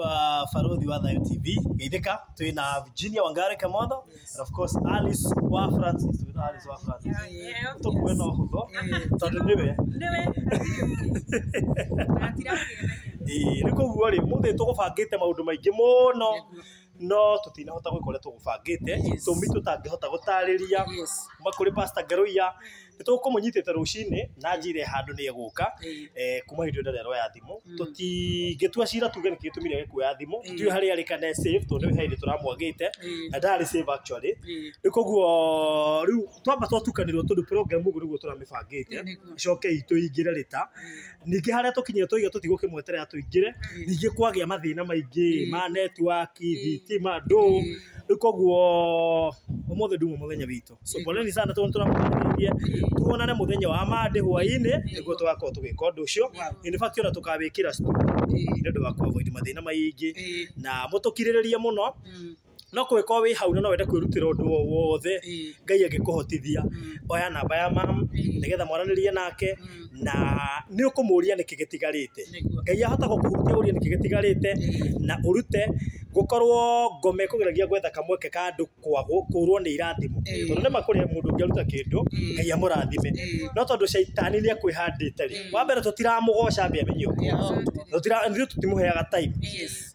Wa Baruthi wa Thayo TV geithĩka. Twĩna Virginia Wangari Kamotho and of course Alice wa Francis. Twĩna Alice wa Francis, tũkuwe na ũhũthũ tondũ nĩwe. Nĩwe atirakĩgenagia. Ĩĩ, rĩu koguo rĩ, mũthĩ tũgũbangĩte maũndũ maingĩ mũno, no tũtinahota gwĩka ũrĩa tũgũbangĩte, itũmi tũtangĩhota gũtarĩria. Kuma kũrĩ Pastor Ngaruiya, nĩ tũkũmũnyitĩte rũcinĩ na njire handũ nĩ egũka. Kuma hĩndĩ ĩyo ndarĩ aroya thimũ. Tũtingĩtua cira tuge nĩkĩ gĩtũmire age kuoya thimũ. Tũtiũĩ harĩa arĩ kana e safe, tondũ nĩ hĩndĩ tũramwagĩte na ndarĩ safe actually. Rĩu koguo rĩu twamba twatukanĩrwo, tondũ program ũguo nĩguo tũramĩbangĩte. Icoke itũ ingĩre rĩta ningĩ harĩa tũkinyire, tũiga tũtigũkĩmweterera tũingĩre ningĩ, kwagĩa mathĩna maingĩ ma network, thitima, ndũ. Rĩu koguo ũmũthĩ nduma mũthenya witũ, so poleni sana tondũ tũramũharĩrĩirie tuonane mũthenya wa Monday hwaĩ-inĩ nĩguo tũgakorwo tũgĩka ũndũ ũcio. In fact, ona tũkawĩkĩra studio nĩ ũndũ wa kũ-avoid mathĩna maingĩ, na mũtũkirĩrĩrie mũno. No kũngĩkorwo wĩ hau na no wende kwĩrutĩra ũndũ o wothe Ngai angĩkũhotithia, oya namba ya mam nĩgetha mwaranĩrie nake, na nĩ ũkũmũria nĩkĩ gĩtigarĩte. Ngai ahota gũkũhutia ũrie nĩkĩ gĩtigarĩte na ũrute. Gũkorwo ngome ĩkũgeragia gwetha kamweke ka andũ kũrwo nĩ irathimo, tondũ nĩma kũrĩ mũndũ ũngĩaruta kĩndũ Ngai amũrathime, no tondũ caitani nĩ akwĩhandĩte rĩ, wa mbere tũtiramũgoca ambe amenye ũguo. Ithuĩ tũtimũheaga time,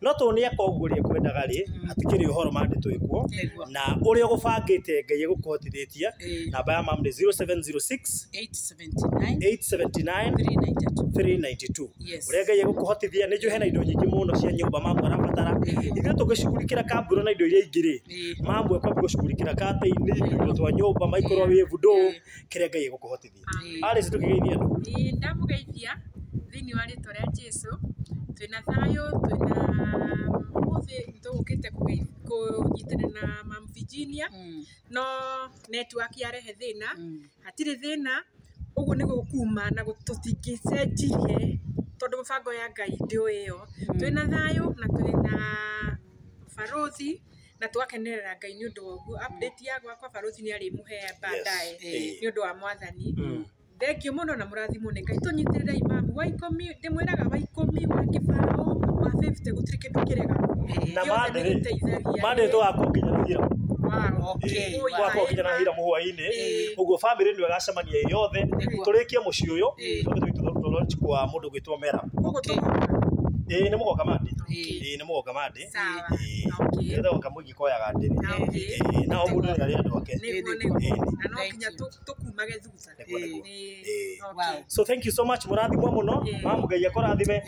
no tondũ nĩ eka ũguo ũrĩa ekwendaga rĩ, hatikĩrĩ ũhoro mande twĩkuo na ũrĩa ũgũbangĩte Ngai egũkũhotithĩtie. Namba ya mam nĩ 0706 879 879 392. 392. Yes. Ũrĩa Ngai egũkũhotithia, nĩ njũĩ hena indo nyingĩ mũno cia nyũmba mamu arabatara. Ithuĩ tũngĩcugurikĩra kambura na indo iria ingĩ rĩ, mamu ekwambia gũcugurikĩra katĩini, indo twa nyũmba, microwave, ndũ, kĩrĩa Ngai egũkũhotithia. Alice, tũkĩgeithia andũ. Ĩĩ, ndamũgeithia thĩinĩ wa rĩtwa rĩa Jesu. Twĩna thayũ, twĩna ũmũthĩ nĩtũgũkĩte kũnyitanĩra na Mam Virginia, no network yarehe thĩna. Hatirĩ thĩna, ũguo nĩguo kuma na tũtingĩcenjirie tondũ mũbango ya Ngai ndĩũĩ ĩyo. Twĩna thayũ na twĩna barothi na tũgakenerera Ngai nĩ ũndũ wa ũguo. Update ya gwakwa barothi nĩ arĩmũhe baadaye nĩ ũndũ wa Mwathani. Thengiũ mũno na mũrathimwo nĩ Ngai. Tũnyitĩrĩrei mamu wa 10, ndĩmwĩraga wa 10, wa 20, wa 50, gũtirĩ kĩndũ kĩrega. Na Gĩothe Monday nĩ rĩ, gĩteithagia. Monday tũgakorwo nginya na hira. Oi, Tũgakorwo nginya na hira mũhwaĩ-inĩ. Ĩĩ. Ũguo family nĩyo ĩgacemania ĩ yothe, tũrĩkie mũciĩ ũyũ, tũke tũgĩtwo launch kwa mũndũ gwĩtwo Mera. Koguo tũgoka. Ĩĩ, nĩ mũgoka Monday. Ĩĩ, nĩ mũgoka Monday. Sawa. Ĩĩ. Okay. Nĩgetha goka mũingĩ koyaga ndĩrĩ. Okay. Ĩĩ, na o mũndũ nĩ arĩ andũ ake. Nĩguo, nĩguo. Ĩĩ. Na no Thank nginya you. tũkumage thutha. Nĩguo, nĩguo. Ĩĩ. Ĩĩ. Okay. Wow. So thank you so much, mũrathimwo mũno. Mamu, Ngai akũrathime.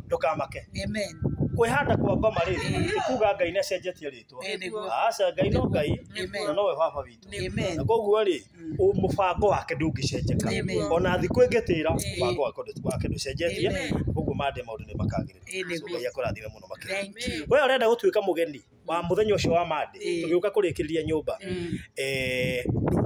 Ndũkamake. Amen. Kwĩhanda kwa ngoma rĩ, ti kuga Ngai nĩ acenjetie rĩtwa. Ĩĩ, nĩguo. Aca, Ngai no Ngai Amen. na nowe baba witũ. Amen. Na koguo rĩ, mũbango wake ndũngĩcenjeka. Amen. Ona thikũ ĩngĩtĩra, mũbango wake ndũcenjetie. Amen. Koguo mande maũndũ nĩ makagĩrĩra. Ĩĩ, So nĩguo. Ngai akũrathime mũno makĩria. Thank you. We ũrenda gũtuĩka mũgeni wa mũthenya ũcio wa Monday, tũgĩũka kũrĩkĩrĩria nyũmba,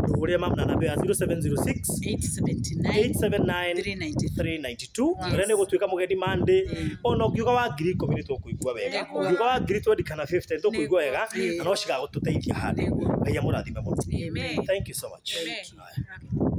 ndũhũrĩre mamu na namba ya 0706 879 879 392. 392. Ũrĩa nĩ gũtuĩka mũgeni Monday, ona ũngiuga wa 10,000 nĩ tũkũigua wega, ũngiuga wa 20,000 kana 50 nĩ tũkũigua wega, na no cigagũtũteithia handũ. Nĩguo. Ngai amũrathime mũno. Amen. Thank you so much. Amen. Haya. Okay.